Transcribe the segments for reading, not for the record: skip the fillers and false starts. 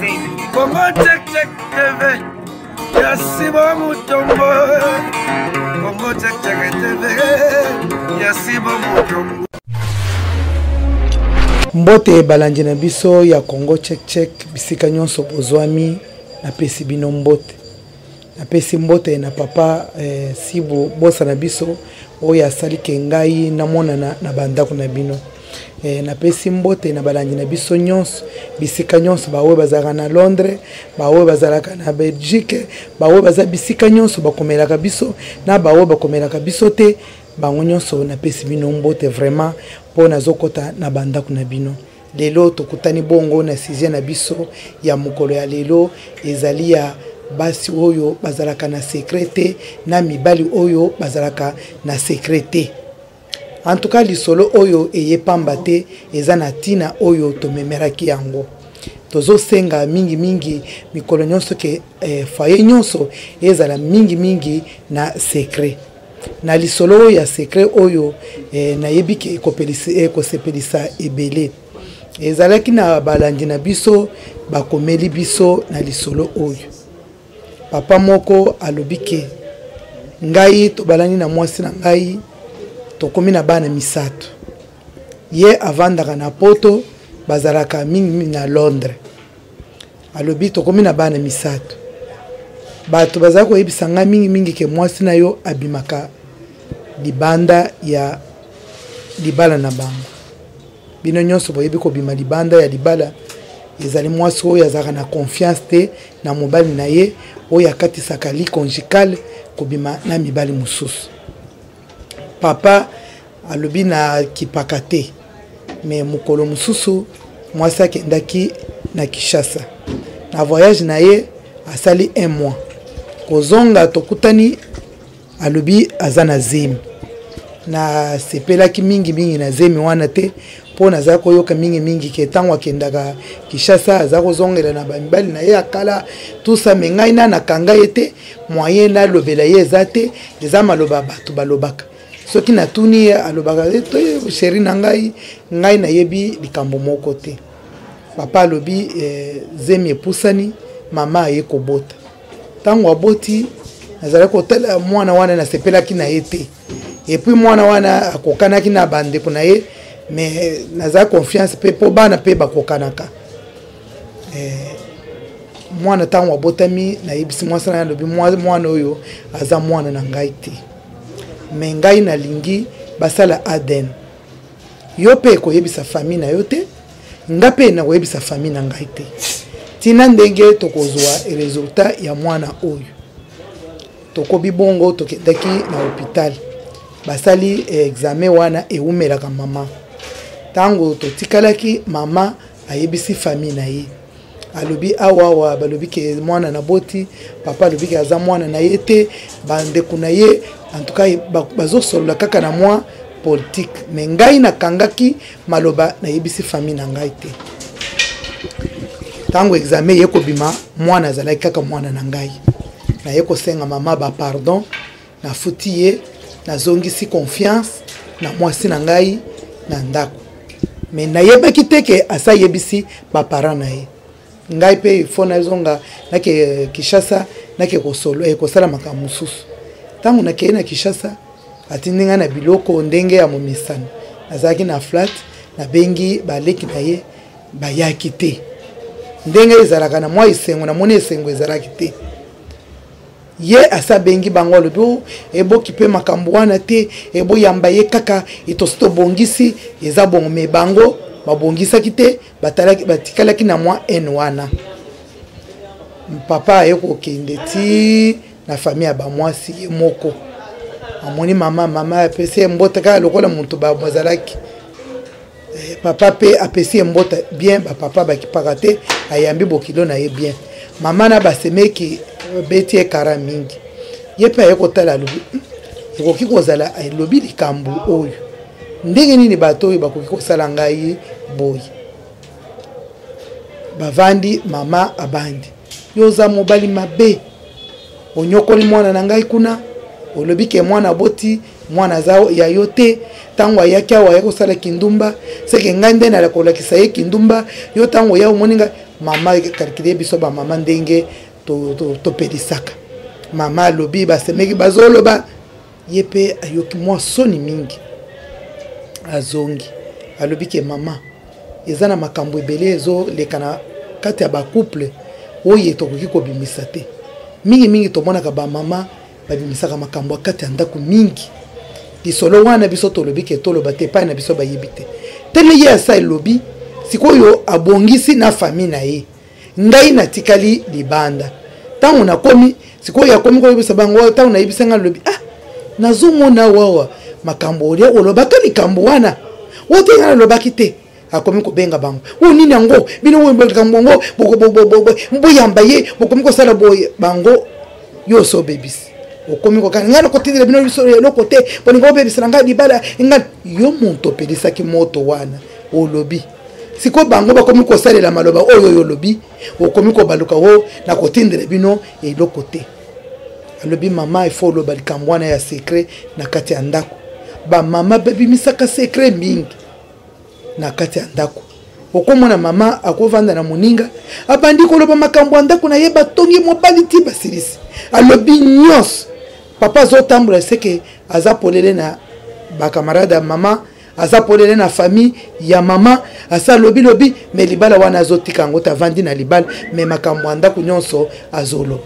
Congo Check Check TV ya Sibo Mutombo. Congo Check Check TV ya Sibo Mutombo. Mbote balandi na biso ya Congo Check Check bisika nyonso bozwami, napesi bino mbote. Napesi mbote na papa Sibo bosa na biso oyo asali ke ngai namonana na bandako na bino. Napesi mbote na balandi na biso nyonso bisika nyonso, baoyo bazalaka na Londres, baoyo bazalaka na Belgique, baoyo baza bisika nyonso bakomelaka biso na baoyo bakomelaka biso te, bango nyonso napesi bino mbote vraiment mpo nazokota na bandako na bino. Lelo tokutani bongo na sujet na biso ya mokolo ya lelo, ezali ya basi oyo bazalaka na secret te na mibali oyo bazalaka na secret te. En tout cas lisolo oyo eye pamba te, eza na tina oyo tomemelaki yango. Tozosenga mingi mingi mikolo nyonso ke foyer nyonso ezala mingi mingi na secret. Na lisolo oyo ya secret oyo nayebi ke ekosepelisa ebele. Ezalaki na balandi na biso bakomeli biso na lisolo oyo. Papa moko alobi ke ngai tobalani na mwasi na ngai, tokomi na bana misato. Ye avandaka na Poto, bazalaka mingi na Londres. Alobi tokomi na bana misato. Bato bazalaka koyebisa ngai mingi mingi ke mwasi na yo abimaka libanda ya libala na bango. Bino nyonso boyebi kobima libanda ya libala ezali mwasi oyo azalaka na confiance te na mobali na ye, oyo akatisaka lit conjugal kobima na mibali mosusu. Papa alobi na kipaka te, mais mokolo mosusu mwasi akendaki na Kinshasa. Na voyage na ye asali un mois. Kozonga tokutani, alobi aza na zemi. Na sepelaki mingi mingi na zemi wana te, mpo naza koyoka mingi mingi ke ntango akendaka Kinshasa aza kozongela na bamibali na ye ya kala, tout ça, mais ngai na nakanga ye te, moyen nalobela ye eza te, eza maloba bato balobaka. Soki natuni ye alobaka, to chéri na ngai, ngai nayebi likambo moko te. Papa alobi zemi epusani, mama aye kobota. Ntango aboti, nazalaki kotala mwana wana, nasepelaki na ye te. Et puis mwana wana akokanaki na bandeko na ye, mais nazalaki confiance pe po bana pe bakokanaka. Mwana ntango abotami, nayebisi mwasi na ye, alobi, mwana oyo aza mwana na ngai te. Mais ngai nalingi basala ADN. Yo pe koyebisa famille na yo te, nga pe nakoyebisa famille na ngai te. Tina ndenge tokozwa résultat ya mwana oyo. Tokobi bongo, tokendaki na hôpital. Basali examen wana ewumelaka mama. Tango totikalaki, mama ayebisi famille na ye. Alobi awa awa balobi ke mwana na boti, papa alobi ke aza mwana na ye te, bandeko na ye, en tout cas, bazosolola kaka na mwa politique. Mais ngai nakangaki maloba, nayebisi famille na ngai te. Tango examen ye kobima, mwana azalaki kaka mwana na ngai. Naye kosenga mama ba pardon, nafuti ye, nazongisi confiance na mwasi na ngai na ndako. Mais nayebaki te ke asa yebisi ba parents na ye. Ngai pe il faut nazonga nake Kinshasa, nake kosolo, kosala makambo mosusu. Tango nakei na Kinshasa, atindi ngai na biloko ndenge ya momesano. Nazalaki na flat, nabengi baleki na ye, bayaki te. Ndenge ezalaka na mwa esengo, namoni esengo ezalaki te. Ye asa abengi bango, alobi, oh, eboki pe makambo wana te, eboyamba ye kaka, etosi tobongisi, eza bongo. Mais bango babongisaki te, batikalaki na mwa haine wana. Papa aye kokende ti na famille ya bamwasi ye moko. Amoni mama, mama apesi ye mbote kaka lokola moto bazalaki. Papa pe apesi ye mbote bien, ba papa bakipaka te, ayambi bokilo na ye bien. Mama na basemeki beti ye kara mingi. Ye pe aye kotala, alobi, ekoki kozala elobi likambo oyo. Ndenge nini bato oyo bakoki kosala ngai boye? Bavandi, mama abandi. Yo oza mobali mabe. Onyokoli mwana na ngai kuna, olobi ke mwana aboti, mwana aza ya yo te. Tango ayaki awa, ayaki kosala kindumba, seke ngai nde nala kolakisa ye kindumba. Yo tango oya omoni ngai, Mama calcule biso bamama ndenge topelisaka to, to mama alobi, basemeki bazoloba, ye mpe ayoki mwa soni mingi, azongi alobi ke mama, eza na makambo ebele ezoleka na kati ya bacouple oyo tokoki kobimisa te. Mingimingi tomonaka bamama babimisaka makambo ya kati ya ndako mingi. Lisolo wana biso tolobi ke toloba te epai na biso bayebi te. Tele ye asa elobi sikoyo abongisi na famille na ye, ngai natikali libanda. Ntango nakomi sikoyo akomi koyebisa bango, ntango nayebisa ngai alobi, ah, nazomona wawa makambo olia olobaka likambo wana oyo te, ngai nalobaki te. Akomi kobenga bango, oyo nini yango bino likambo yango boyamba ye, bokomi kosala boye bango, yo oso obebisi, okomi kokana ngai nakotindela bino biso eloko te, bolinga obebisela ngai libala ngai. Yo moto opelisaki moto wana, olobi sikoyo bango bakomi kosalela maloba oyo oyo olobi, okomi kobaluka o nakotindela bino eloko te. Alobi, mama, ifo oloba likambo wana ya secret na kati ya ndako. Bamama babimisaka secret mingi na kati ya ndako. Okomona mama akovanda na moninga, abandi koloba makambo ya ndako na ye, batongi mobali ti basilisi, alobi nyonso. Papa azotambola seke aza polele na bakamarade ya mama, aza polele na famille ya mama, asa alobi lobi me libala wana azotika yango te, avandi na libala me makambo ya ndako nyonso azoloba.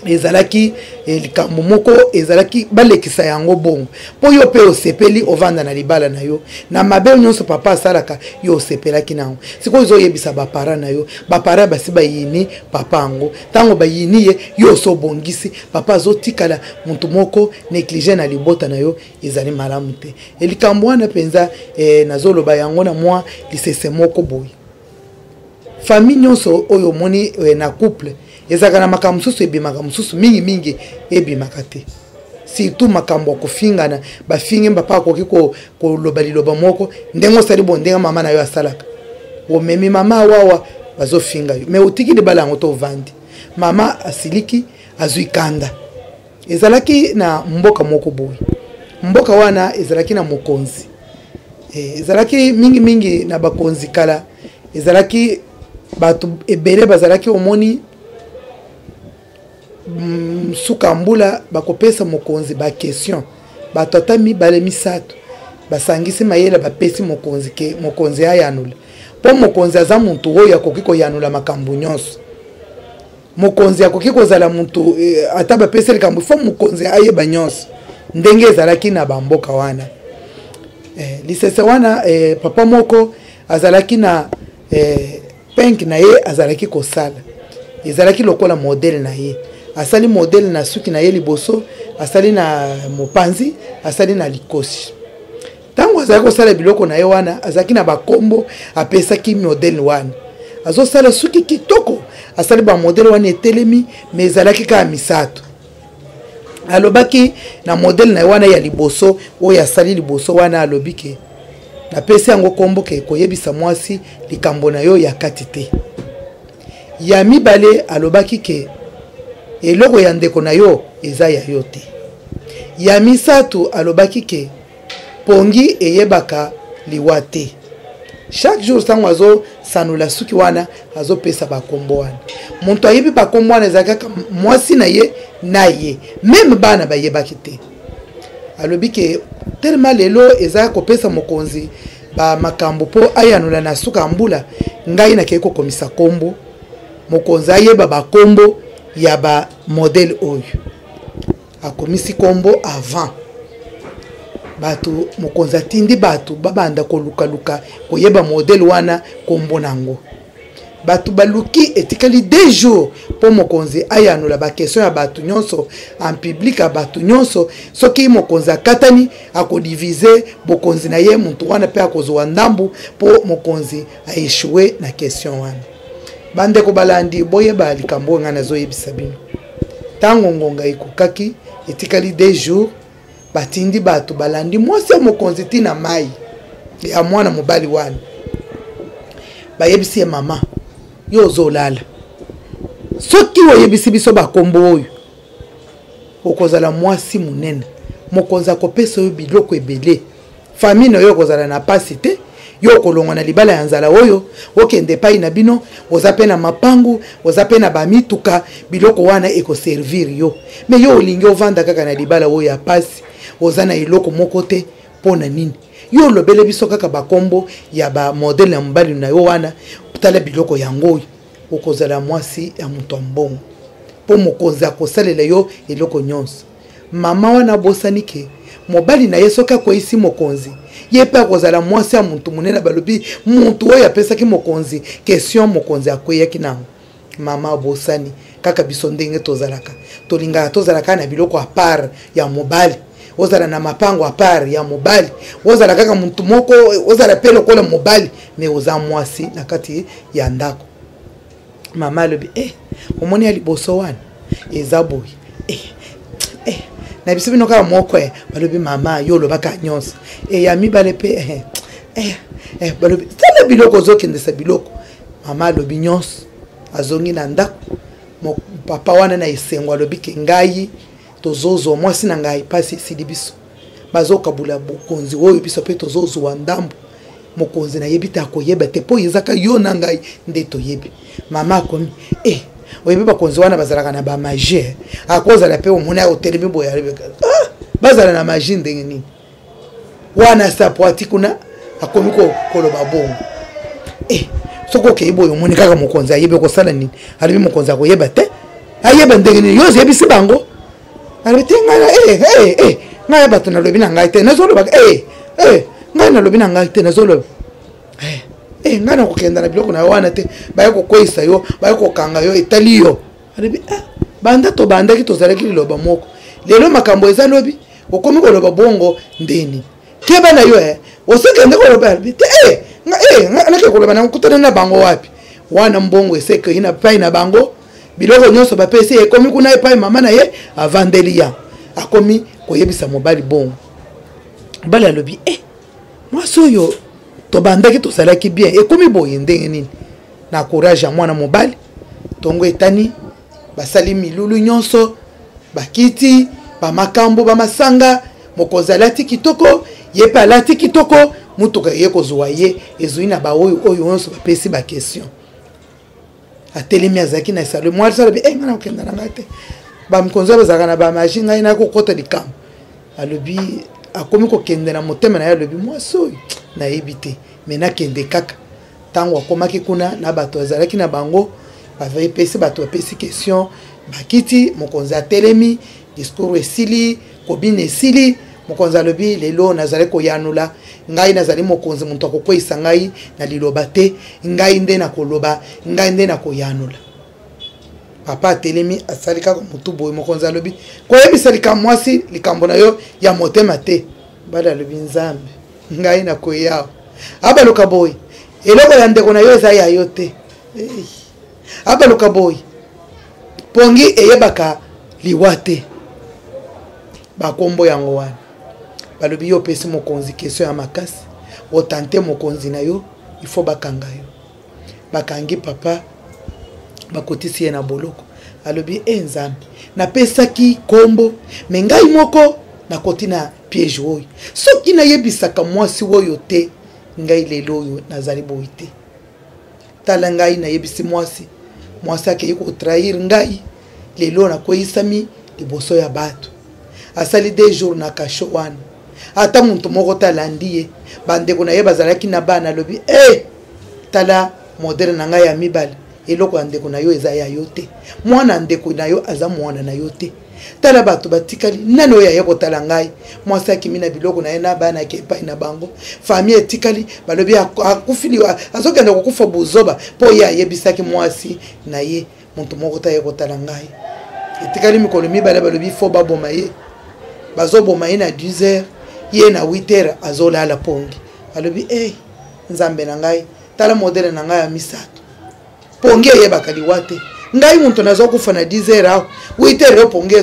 Ezalaki eh, likambo moko ezalaki balekisa yango bongo mpo yo mpe osepeli ovanda na libala na yo na mabe nyonso papa asalaka, yo osepelaki na yango. Sikoyo ozoyebisa bapara na yo, bapara basi bayini papa yango. Ntango bayini ye, yo oso obongisi, papa azotikala moto moko néglige na libota na yo, ezali malamu te. E likambo wana mpenza eh, nazoloba yango na mwa lisese moko boye. Famille nyonso oyo omoni eh, na couple ezalaka na makambo mosusu ebimaka, mosusu mingimingi ebimaka te, surtout makambo ya kofingana. Bafingi papa, akoki koloba liloba moko ndenge osali bo ndenge mama na yo asalaka, omemi mama awawa, bazofinga yo, mais otiki libala yango to ovandi, mama asiliki, azwi kanda. Ezalaki na mboka moko boye, mboka wana ezalaki na mokonzi. E, ezalaki mingimingi na bakonzi kala, ezalaki bato ebele bazalaki omoni suka mbula bakopesa mokonzi baquestion. Bato ata mibale misato basangisi mayele, bapesi mokonzi ke mokonzi ayanola, mpo mokonzi aza motu oyo akoki koyanola makambo nyonso. Mokonzi akoki kozala motu eh, ata bapesi likambo, fo mokonzi ayeba nyonso. Ndenge ezalaki na bamboka wana eh, lisese wana eh, papa moko azalaki na eh, penk na ye azalaki kosala, ezalaki lokola modele na ye. Asali modele na suki na ye liboso, asali na mopanzi, asali na likosi. Ntango azalaki kosala biloko na ye wana, azalaki na bakombo apesaki modele wana. Azosala suki kitoko, asali bamodele wana etelemi, me ezalaki kaka misato. Alobaki na modele na ye wana ya liboso oyo asali liboso wana, alobi ke napesi yango kombo ke koyebisa mwasi likambo na yo ya kati te. Ya mibale alobaki ke eloko ya ndeko na yo eza ya yo te. Ya misato alobaki ke pongi eyebaka liwa te. Chaque jour ntango azosanola suki wana, azopesa bakombo wana. Moto ayebi bakombo wana ezalaki kaka mwasi na ye na ye, meme bana bayebaki te. Alobi ke telema lelo eza kopesa mokonzi bamakambo mpo ayanola na suka ya mbula, ngai nakei kokomisa kombo, mokonzi ayeba bakombo ya bamodele oyo akomisi kombo avant bato. Mokonzi atindi bato babanda kolukaluka koyeba modele wana kombo nango. Bato baluki, etikali 2 jours mpo mokonzi ayanola baquestion ya bato nyonso en public ya bato nyonso. Soki mokonzi akatani, akodivise bokonzi na ye, moto wana mpe akozwa ndambu mpo mokonzi aeshue na question wana. Bandeko balandi, boyeba likambo oyo ngai nazoyebisa bino. Ntango ngonga ekokaki, etikali 2 jours, batindi bato balandi mwasi ya mokonzi ntina mai ya mwana mobali wana. Bayebisi ye, mama, yo ozolala, soki oyebisi biso bakombo oyo, okozala mwasi monene, mokonzi akopesa yo biloko ebele, famille na yo ekozala na pasi te. Yo okolongwa na libala ya nzala oyo, okende epai na bino, oza mpe na mapangu, oza mpe na bamituka, biloko wana ekoservir yo. Me yo olingi ovanda kaka na libala oyo ya pasi, oza na eloko moko te. Mpo na nini yo olobele biso kaka bakombo ya bamodele ya mobali na yo wana? Tala biloko yango oyo, okozala mwasi ya moto ya mbongo, mpo mokonzi akosalela yo eloko nyonso. Mama wana abosani ke mobali na ye soki akweyisi mokonzi, ye mpe akozala mwasi ya motu monene. Balobi motu oyo apesaki mokonzi question, mokonzi akweyaki nango. Mama abosani kaka biso ndenge tozalaka, tolingaka tozala kaka na biloko a part ya mobali, ozala na mapango a part ya mobali, ozala kaka motu moko, ozala mpe lokola mobali, me oza mwasi na kati ya ndako. Mama alobi eh, omoni ya liboso wana eza boye eh, eh, na biso bino kaka moko eh. Balobi mama, yo olobaka nyonso eh, ya mibale mpe eh, eh, eh, balobi tala biloko ozokendesa biloko. Mama alobi nyonso, azongi na ndako. Papa wana na esengo alobi ke ngai tozozwa mwasi na ngai, mpasi esili biso, bazokabula bokonzi oyo, biso mpe tozozwa ndambo. Mokonzi nayebi te, akoyeba te mpo ezaka yo na ngai nde toyebi. Mama akomi eh, oyebi bakonzi wana bazalaka na bamagie eh. Akozala mpe omoni otelemi boye, ah, bazala na magie ndenge nini wana? Sapoati kuna akomi koloba bongo eh, soki okei boye omoni kaka mokonzi ayebi, okosala nini? Alobi mokonzi akoyeba te, ayeba ndenge nini? Yo oyebisi bango. Alobi te, ngai eh, eh, eh, ngai ya bato nalobi na ngai te, nazoloba eh, eh, ngai nalobi na ngai te, nazoloba eh, eh, ngai nakokenda na biloko na yo wana te, baye kokweyisa yo, baye kokanga yo, etali yo. Alobi ah, banda tobandaki tozalaki liloba moko, lelo makambo eza lobi okomi koloba bongo ndeni? Keba na yo eh, osokende koloba. Alobi te eh, eh, nake koloba na kutana na bango wapi wana? Mbongo esekei na pai na bango, biloko nyonso bapesi ekomi kuna epai mama na ye avandeli ya akomi koyebisa mobali bongo. Mobali alobi eh, mwasi oyo tobandaki tozalaki bien, ekomi boye ndenge nini? Na courage ya mwana mobali, ntongo etani, basali milulu nyonso, bakiti, bamakambo, bamasanga, mokonzi alati kitoko, ye mpe alati kitoko, motuka eye kozwa ye, ezwi na baoyo oyo nyonso bapesi baquestion. Atelemi, azalaki na esalo, mwasi alobi e, ngai nakokenda na ngai te, bamikonzi oyo bazalaka na bamagie, ngai nakokota likambo. Alobi akomi kokende na motema na ye, alobi mwasi oyo nayebi te, me nakende kaka. Ntango akomaki kuna na bato azalaki na bango, bapesi bato bapesi question, bakiti, mokonzi atelemi, discours esili, kobina esili, mokonzi alobi lelo nazali koyanola, ngai nazali mokonzi, moto akokweyisa ngai na liloba te, ngai nde nakoloba, ngai nde nakoyanola. Papa atelemi, asali kaka motu boye. Mokonzi alobi koyebisa likambo mwasi likambo na yo ya motema te. Bali alobi nzambe, ngai nakoya abaluka boye, eloko ya ndeko na yo eza ya yo te. Hey. Abaluka boye, pongi eyebaka liwa te. Bakombo yango wana balobi yo opesi mokonzi question ya makasi, otante mokonzi na yo, ifo bakanga yo. Bakangi papa, bakotisi ye na boloko. Alobi e nzambe, napesaki kombo me ngai moko nakoti na piège oyo. Soki nayebisaka mwasi oyo te, ngai lelo oyo nazali boye te. Tala ngai nayebisi mwasi, mwasi akei kotrahir ngai, lelo nakweyisami liboso ya bato. Asali 2 jours na kasho wana, ata moto moko te alandi ye. Bandeko na ye bazalaki na bana. Alobi e hey, tala modele na ngai ya mibale, eloko ya ndeko na yo eza ya yo te, mwana ndeko na yo aza mwana na yo te. Tala bato batikali, nani oyo aye kotala ngai? Mwasi akimi na biloko na ye na bana, ake epai na bango, famille etikali. Balobi akufili, azokende kokufa buzoba, mpo ye ayebisaki mwasi na ye, moto moko te aye kotala ngai. Etikali mikolo mibale, balobi fo baboma ye. Bazoboma ye na 10 heures, ye na 8 heures azolala pongi. Alobi e hey, nzambe na ngai, tala modele na ngai ya misato, pongi eyebaka liwa te, ngai moto nazokufa na 10 heures, awa 8 heures yo pongi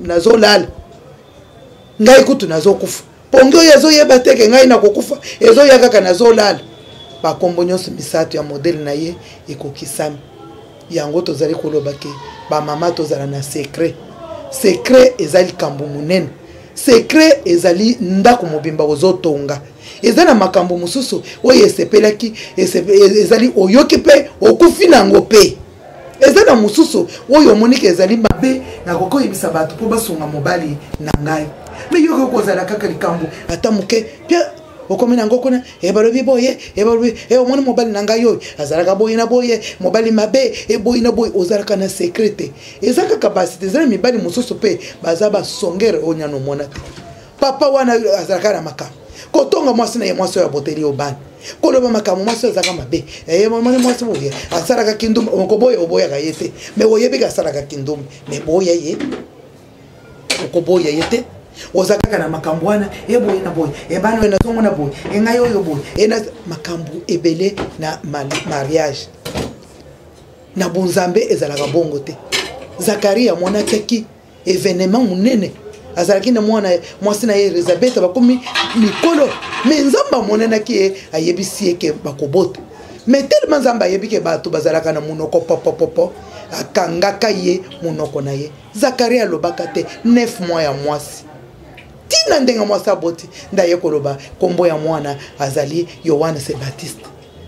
nazolala, ngai kutu nazokufa, pongi oyo ezoyeba te ke ngai nakokufa, ezoya kaka nazolala. Bakombo nyonso misato ya modele na ye ekokisami. Yango tozali koloba ke bamama tozala na secret. Secret eza likambo monene. Secret ezali ndako mobimba ozotonga. Eza na makambo mosusu oyo esepelaki, ezali oyoki mpe okufi na yango mpe. Eza na mosusu oyo omoni ke ezali mabe, nakoki koyebisa bato mpo basunga mobali na ngai. Me yoki okozala kaka likambo ata moke pia okomi na yango kuna, e balobi boye, e balobi, e omoni mobali na ngai oyo azalaka boye na boye, mobali mabe, e boye na boye. Ozalaka na secret te. Eza kaka basi te, eza na mibali mosusu mpe baza basongere oyo nyana omona te. Papa wana azalaka na makambo kotonga mwasi na ye, mwasi oyo aboteli yo bana, koloba makambo mwasi oyo azalaka mabe, omoni mwasi boye asalaka kindumba, okoboya oboyaka ye te, me oyebi ke asalaka kindumba, me boya ye, okoboya ye te. Oza kaka na makambo wana, eboye na boye, ebana oyo nazomona boye, engai oyo boye, ena makambo ebele na mariage. Na bonzambe ezalaka bongo te. Zakari amonakaki evenement monene, azalaki na mwana mwasi na ye Elizabeth, bakomi mikolo, me Nzambe amonanaki ye, ayebisi ye ke bakobota. Me tellement Nzambe ayebi ke bato bazalaka na monoko popopopo, akangaka ye monoko na ye. Zakari alobaka te 9 mois ya mwasi, ntina ndenge mwasi aboti nde aye koloba kombo ya mwana azali Yohane se Baptiste.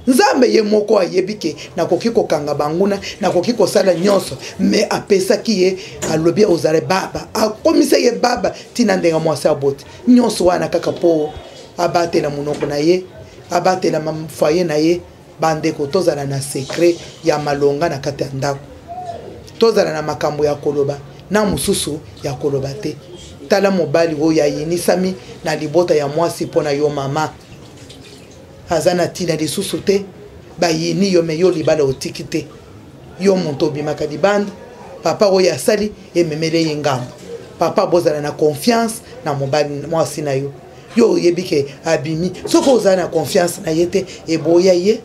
Nzambe ye moko ayebi ke nakoki kokanga banguna, nakoki kosala nyonso, me apesaki ye, alobi ozala baba, akomisa ye baba ntina ndenge mwasi aboti. Nyonso wana kaka mpo abatela monoko na ye, abatela foyer na ye. Bandeko, tozala na secret ya malonga na kati ya ndako, tozala na makambo ya koloba na mosusu ya koloba te. Tala mobali oyo ayinisami na libota ya mwasi mpo na yo mama, aza na ntina lisusu te, bayini yo, me yo libala otiki te, yo moto obimaka libanda. Papa oyo asali ememele ye ngambo. Papa, bozala na confiance na mobali mwasi na yo. Yo oyebi ke abimi, soki oza na confiance na ye te, eboya ye.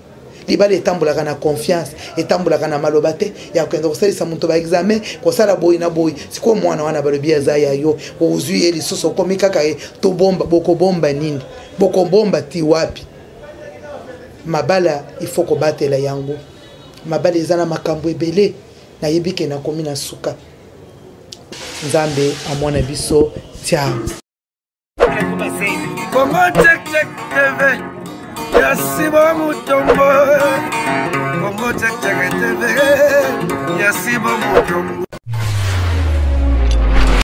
Libala etambolaka na confiance, etambolaka na maloba te ya kokende kosalisa moto ba examen, kosala boye na boye. Sikoyo mwana wana balobi aza ya yo, ozwi ye lisusu, okomi kaka ye, tobomba. Bokobomba nini? Bokobomba ti wapi? Mabala il faut kobatela yango. Mabala eza na makambo ebele. Nayebi ke nakomi na suka. Nzambe amona biso. Ciao. Congo Check Check TV ya Simon Mutombo. Congo Check Check TV ya Simon Mutombo.